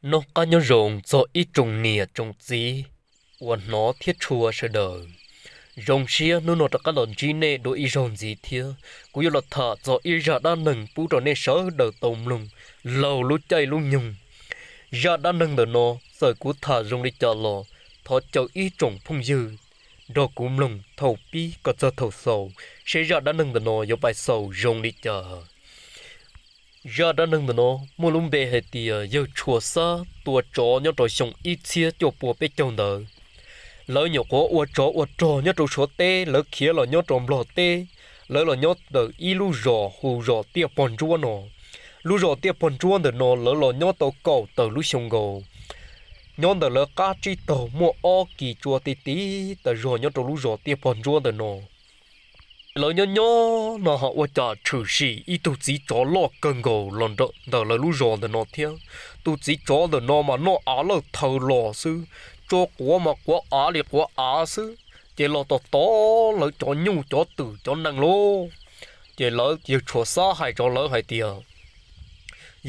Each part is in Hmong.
Noj qab nyob zoo txog ib tsoom niam tsoom txiv uas hnov thiab tshua sawv daws. Zoo siab hnub no rov qab los ntsib nej dua ib zaug ntxiv thiab. Kuv yuav los tham txog ib zaj dab neeg pub rau nej sawv daws tau mloog laug lub caij lub nyoog. Zaj dab neeg ntawm no, txawm kuv tham zoo li cas los thov caw ib tsoom phooj ywg nrog kuv mloog thaum pib kom txog thaum xaus, seb zaj dab neeg ntawm no yuav pais xaus zoo li cas. Zaj dab neeg ntawm no muaj lub npe hais tias yawg Tshuas Xab tua tsov nyob rau xyoo ib txhiab cuaj pua peb caug ntawd. Lawv nyuam qhuav ua tsov ua rog nyob rau Suav teb, lawv khiav los nyob rau Nplog teb. Lawv los nyob ntawm ib lub zos hu zos Tiaj Pog Ntsuab no. Lub zos Tiaj Pog Ntsuab ntawm no lawv los nyob tau kaum tawm lub xyoo nkaus. Nyob ntawm lawv qab tsib taug muaj ob kis tsua ti ti tas zog nyob rau lub zos Tiaj Pog Ntsuab ntawm no. Lawv nyob nyob no ho ua cas tshwm sim ib tug txiv tsov loj kawg nkaus los ntawm lawv lub zos ntawm no thiab. Tus txiv tsov ntawm no mas noj av lawj thaw los xwb, tso quav mas quav av li quav av xwb, ces los tos tos lawv cov nyuj cov twm cov nees lauj. Ces lawv yawg Tshuas Xab hais rau lawv hais tias,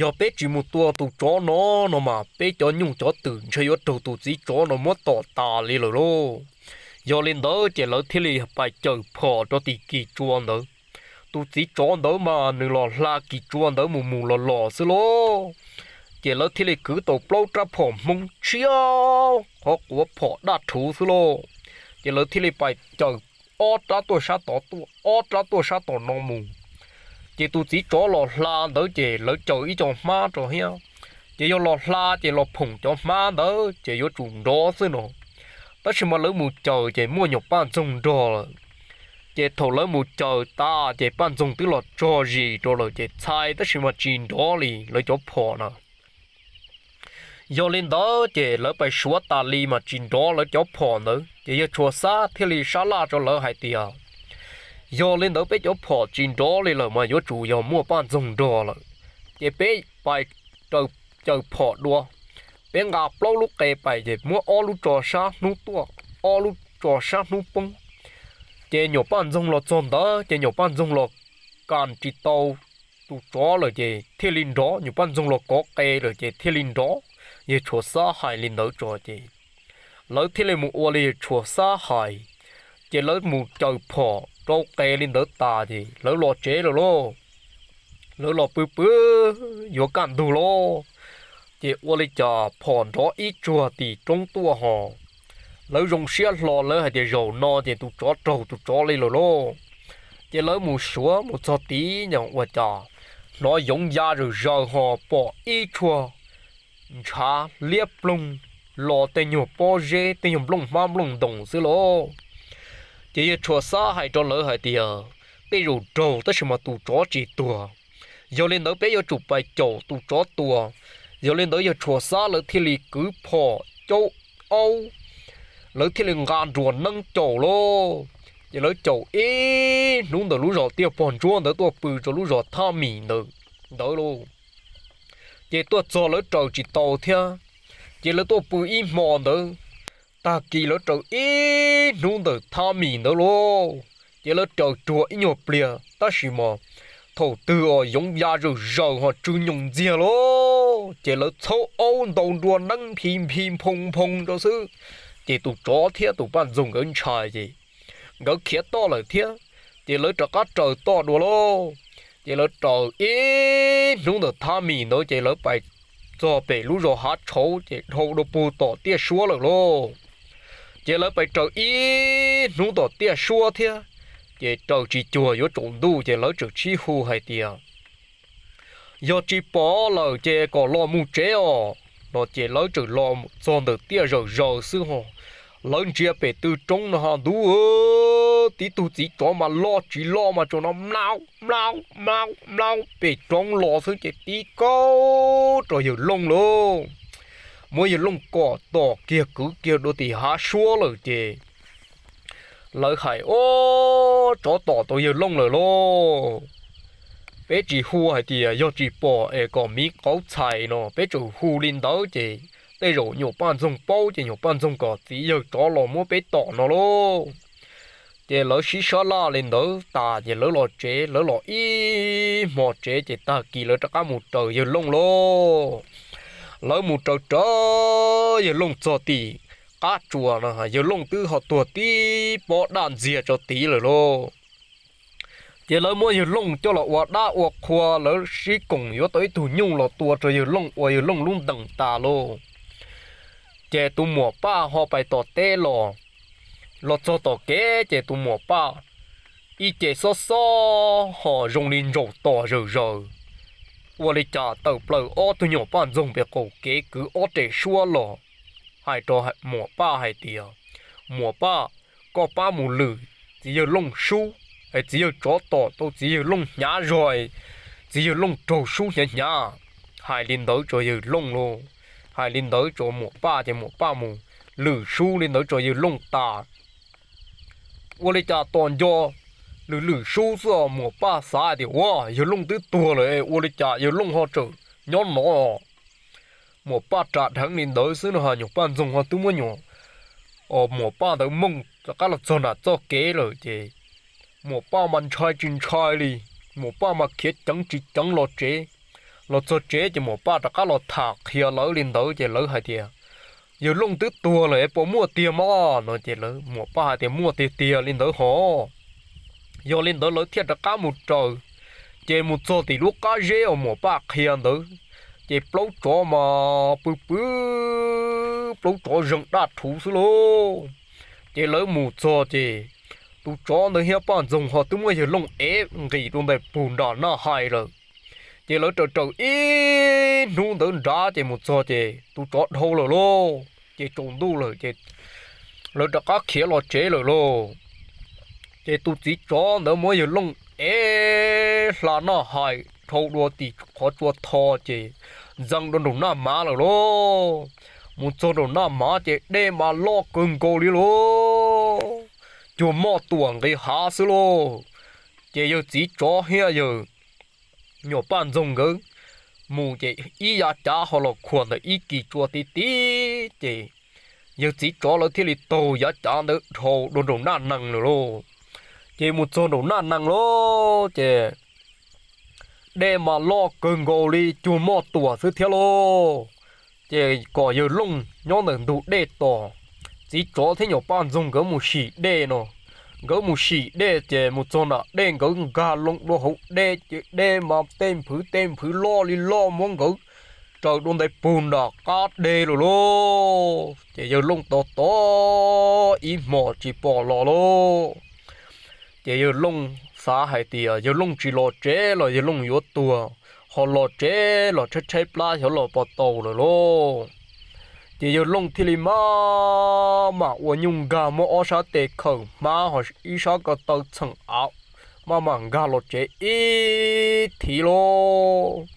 yog peb tsis mus tua tus tsov no, no mas peb cov nyuj cov twm ntshe yuav raug tus txiv tsov no muab tom tas li lawm lauj. Yog li ntawd ces lawv thiaj li pais cawm phom rau tim kis tsua ntawd. Tus txiv tsov ntawd mas nws los hla kis tsua ntawd mus mus los los xwb lauj. Ces lawv thiaj li kwv tau plaub rab phom Hmoob tshiab, qhov quav phom daj rhuv xwb lauj. Ces lawv thiaj li pais cawm ob rab tuaj sab tod tuaj, ob rab tuaj sab tom no mus. Ces tus txiv tsov los hla ntawd ces lawv cawm ib co hmab rau thiab. Ces yog los hla ces los phoom cov hmab ntawd ces yuav tsum nrov xwb no. Tab sis mas lawv mus cawm ces muaj nyuam paj ntxoog nrog lawm. Ces thaum lawv mus cawm tas ces paj ntxoog twb los tso zis rau lawm ces txhais tab sis mas tsis nrov li lawv cov phom na. Yog li ntawd ces lawv pais suav tas li mas tsis nrov lawv cov phom ntawd, ces yawg Tshuas Xab thiaj li sab laj rau lawv hais tias, yog li ntawd peb cov phom tsis nrov li lawm mas yuav tsum yog muaj paj ntxoog nrog lawm. Ces peb pais raws cawm phom dua. Peb nqa plaub lub qe pais ces muab ob lub tso sab hnub tuaj, ob lub tso sab hnub poob. Ces nyuam paj ntxoog los txog ntawd ces nyuam paj ntxoog los kam tsis tau tus tsov lawm ces thiaj li nrov, nyuam paj ntxoog los kov qe lawm ces thiaj li nrov. Yawg Tshuas Xab hais li ntawd tso ces lawv thiaj li mus ua li yawg Tshuas Xab hais. Ces lawv mus cawm phom rau qe li ntawd tas ces lawv los tsev lawm lauj. Lawv los pw pw yuav kaj ntug lauj, ces ua li cas phom nrov ib tsuag tim roob tuaj ho. Lawv zoo siab hlo, lawv hais tias zaum no ces tus tsov raug tus tsov li lawm lauj. Ces lawv mus suav mus txog tid nyom ua cas hnov yoov ya zawm zaws ho pom ib tshuag ntshav liab ploog los tej nyuag pob zeb tej nyuag nplooj hmab nplooj ntoos xwb lauj. Ces yawg Tshuas Xab hais rau lawv hais tias, tej zaum raug tab sis mas tus tsov tsis tuag. Yog li ntawd peb yuav tsum pais caum tus tsov tua. Yog li ntawd yawg Tshuas Xab lawv thiaj li kwv phom caub aub, lawv thiaj li nqa nruas neeb caum lauj. Ces lawv caum ib hnub ntawm lub zos Tiaj Pog Ntsuab ntawd tuaj pw rau lub zos Thab Mis ntawd, ntawd lauj. Ces tuaj txog lawv raws tsis tau thiab, ces lawv tuaj pw ib hmo ntawd. Tag kis lawv raws ib hnub ntawm Thab Mis ntawd lauj. Ces lawv raws cuag ib nyuag pliag tab sis mas thaum twg os yoov ya zawm zaws ho tsw nyoos ntxiag lauj, ces lawv txhawb aub ntaus nruas neeb nphi nphi nphoo nphoo rau xwb. Ces tus tsov thiab tus paj ntxoog nkawd ntshai ces nkawd khiav toj lawm thiab. Ces lawv rov qab raws toj dua lauj. Ces lawv raws ib hnub ntawm Thab Mis ntawd ces lawv pais txog pem lub zos Hav Tshauv ces dhau dua pug tom Tiaj Suab lawm lauj. Ces lawv pais raws ib hnub tom Tiaj Suab thiab, ces raws tsis cuag yuav tsaus ntuj ces lawv txawm sib hu hais tias, yog tsis pom lawm ces kom los mus tsev os no. Ces lawv txawm los txog ntawm Tiaj Zawm Zaws xwb ho, lawv ntsia pem tw roob no ho ntuj, tib tug txiv tsov mas loj tsis loj mas tsaus no mlaub mlaub mlaub mlaub pem roob los xwb ces tib kaub rau yawg Looj lauj. Muab yawg Looj kom tom kiag kwv kiag dua tim Hav Suab lawm ces lawv hais, ob, tsov tom tau yawg Looj lawm lauj. Peb tsis hu hais tias yog tsis pom es kom miv qauv txhais no, peb tsuas hu li ntawd ces tej zaum nyuam paj ntxoog paub ces nyuam paj ntxoog kom txiv yawg tsov los muab peb tom no lauj. Ces lawv sib sab laj li ntawd tas ces lawv los tsev, lawv los ib hmo tsev ces tag kis lawv rov qab mus raws yawg Looj lauj. Lawv mus raws raws yawg Looj txog tim qab tsuas no, yawg Looj twb ho tuag tib pob daj ntxiag rau tid lawm lauj. Ces lawv muab yawg Looj coj los ua dab ua qhua, lawv sib koom yuav tau ib tug nyuj los tua rau yawg Looj ua yawg Looj lub ntees tas lauj. Ces tus muam Paj ho pais tom teb los, los txog tom kev ces tus muam Paj ib ce xob xob ho zoo li ntsaum tos zawm zaws. Ua li cas tawm plaws ob tug nyuam Paj Ntxoog pem qaum kev kwv ob rev suab los, hais rau muam Paj hais tias, Muam Paj, koj pab mus lwm txiv yawg Looj sub, txiv yawg tsov tom tau txiv yawg Looj hnyav zog, txiv yawg Looj raug sub hnyav hnyav. Hais li ntawd rau yawg Looj lauj, hais li ntawd rau muam Paj ces muam Paj mus lwm sub li ntawd rau yawg Looj tas. Ua li cas tos nco lwm lwm sub xwb, muam Paj xav tias, Ua, yawg Looj twb tuag lawm, ua li cas yawg Looj ho tseem nyob no? Muam Paj ras dheev li ntawd xwb no, nyuam Paj Ntxoog ho twb muab nyuam, muam Paj ntawd mooj rov qab los txog nram txoj kev lawm ces muam Paj mas ntshai tsis ntshai li, muam Paj mas khiav ceev tsis ceev los tsev. Los txog tsev ces muam Paj rov qab los tham qhia lawv li ntawd ces lawv hais tias, Yawg Looj twb tuag lawm puas muaj tiag mas? No ces lawv, muam Paj hais tias, Muaj tiag tiag li ntawd hos. Yog li ntawd lawv thiaj rov qab mus raws, ces mus txog tim lub qab zeb uas muam Paj qhia ntawd, ces plaub tsov mas pw pw, plaub tsov zeeg daj rhuv xwb lauj. Ces lawv mus txog ces tus tsov ntawd thiab Paj Ntxoog ho twb muab yawg Looj ev nqis rau ntawm pug nram Naj Hais lawm. Ces lawv raws raws ib hnub ntawd nrad ces mus txog ces tus tsov dhau lawm lauj, ces tsaus ntuj lawm ces lawv rov qab khiav los tsev lawm lauj. Ces tus txiv tsov ntawd muab yawg Looj ev hla Naj Hais dhau dua tim qhov tsua tho ces ntxeev dua nraum Naj Mav lawm lauj. Mus txog nraum Naj Mav ces dej mas loj kawg nkaus li lauj, cuag moj tuam nqis hav xwb lauj. Ces yawg txiv tsov thiab yawg nyuam Paj Ntxoog nkawd mus ces ib yav cav ho los khuam ntawm ib kis tsua tib tib ces yawg txiv tsov lawv thiaj li taug yav cav ntawd dhau dua nraum Naj Nees lawm lauj. Ces mus txog nraum Naj Nees lauj ces dej mas loj kawg nkaus li cuag moj tuam xwb thiab lauj. Ces kom yawg Looj nyob ntawm ntug dej tos, txiv tsov thiab nyuam Paj Ntxoog nkawd mus sim dej no. Nkawd mus sim dej ces mus txog nram dej nkawd nkag loo dua hauv dej ces dej mas tej nphwv tej nphwv loj li loj muab nkawd raws dua ntais pug nram qab deg lawm lauj. Ces yawg Looj tos tos ib hmos tsis pom los lauj. Ces yawg Looj xav hais tias yawg Looj tsis los tsev los yawg Looj yuav tuag, ho los tsev los tshaib tshaib plab xyov los puas tau lawm lauj. Ces yawg Looj thiaj li maj mam ua nyuj nkag muab ob sab tes khawm hmab ho ib sab ko taw txheem av, maj mam nkag los tsev ib thiv lauj.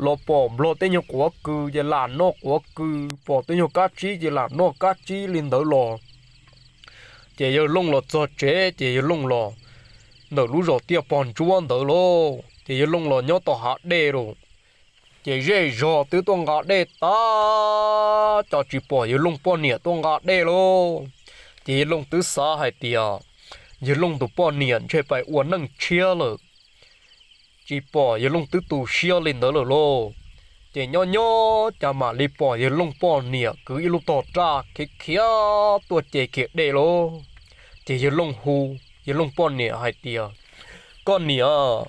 Los pom nplog tej nyuag quav kws ces lam noj quav kws, pom tej nyuag kab tsib ces lam noj kab tsib li ntawd los. Ces yawg Looj los txog tsev ces yawg Looj los ntawm lub zos Tiaj Pog Ntsuab ntawd lauj. Ces yawg Looj los nyob tom hav dej lauj. Ces zej zog twb tuaj nqa dej tag, cas tsis pom yawg Looj poj niam tuaj nqa dej lauj. Ces yawg Looj twb xav hais tias yawg Looj tus poj niam ntshe pais ua neej tshiab lawm, tsis pom yawg Looj twb tu siab li ntawd lawm lauj. Ces nyob nyob cas mam li pom yawg Looj poj niam kwv ib lub tog raj khiav khiav tuaj ce kiag dej lauj. Ces yawg Looj hu yawg Looj poj niam hais tias, Koj niam,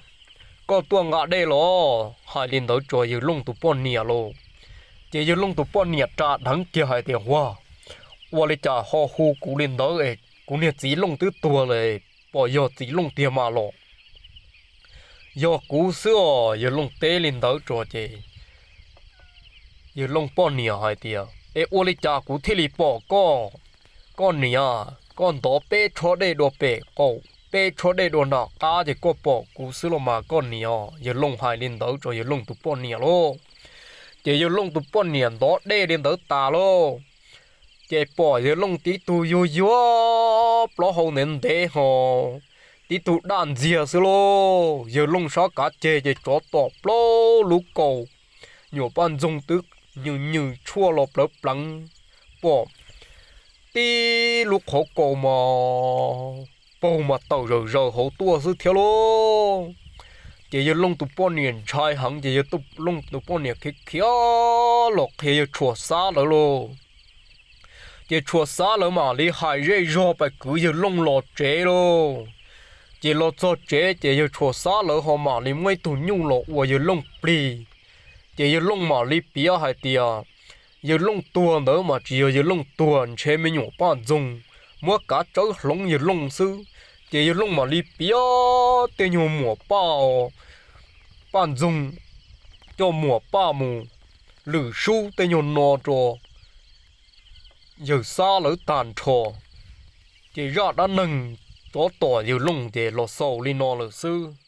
koj tuaj nqa dej los? Hais li ntawd rau yawg Looj tus poj niam lauj. Ces yawg Looj tus poj niam ras dheev kiag hais tias, Ua, ua li cas ho hu kuv li ntawd es kuv niag txiv Looj twb tuag lawm, pom yog txiv Looj tiag mas los? Yog kuv xwb os. Yawg Looj teb li ntawd rau ces yawg Looj poj niam hais tias, Es ua li cas kuv thiaj li pom koj? Koj niam, koj ntov peb tshob dej dua pem qaum, peb tshob dej dua nram qab ces koj pom kuv xwb los mas koj niam. Yawg Looj hais li ntawd rau yawg Looj tus poj niam lauj. Ces yawg Looj tus poj niam ntov dej li ntawd tas lauj, ces pom yawg Looj tib tug yuag yuag plaub hau ntev ntev ho tib tug daj ntxiag xwb lauj. Yawg Looj sab kav ceg ces tsov tom plaub lub kaus, nyuam paj ntxoog twb nyws nyws tshuaj los plawv pleev, pom tib lub qhov kaus mas paug mas tawm zawm zaws hauv tuaj xwb thiab lauj. Ces yawg Looj tus poj niam ntshai heev ces yawg Looj tus poj niam khiav khiav los qhia yawg Tshuas Xab lawv lauj. Ces Tshuas Xab lawv mam li hais zej zog pais kwv yawg Looj los tsev lauj. Ces los txog tsev ces yawg Tshuas Xab lawv ho mam li muab ib tug nyuj los ua yawg Looj plig. Ces yawg Looj mam li piav hais tias yawg Looj tuag ntawd mas tsis yog yawg Looj tuag, ntshe me nyuam Paj Ntxoog muab kav tsawb hloov yawg Looj xwb. Ces yawg Looj mam li piav tej nyuag muam Paj, Paj Ntxoog coj muam Paj mus lwm sub tej nyuag no rau yawg Xab lawv tag nrho. Ces zaj dab neeg tsov tom yawg Looj ces los xaus li no lawm xwb.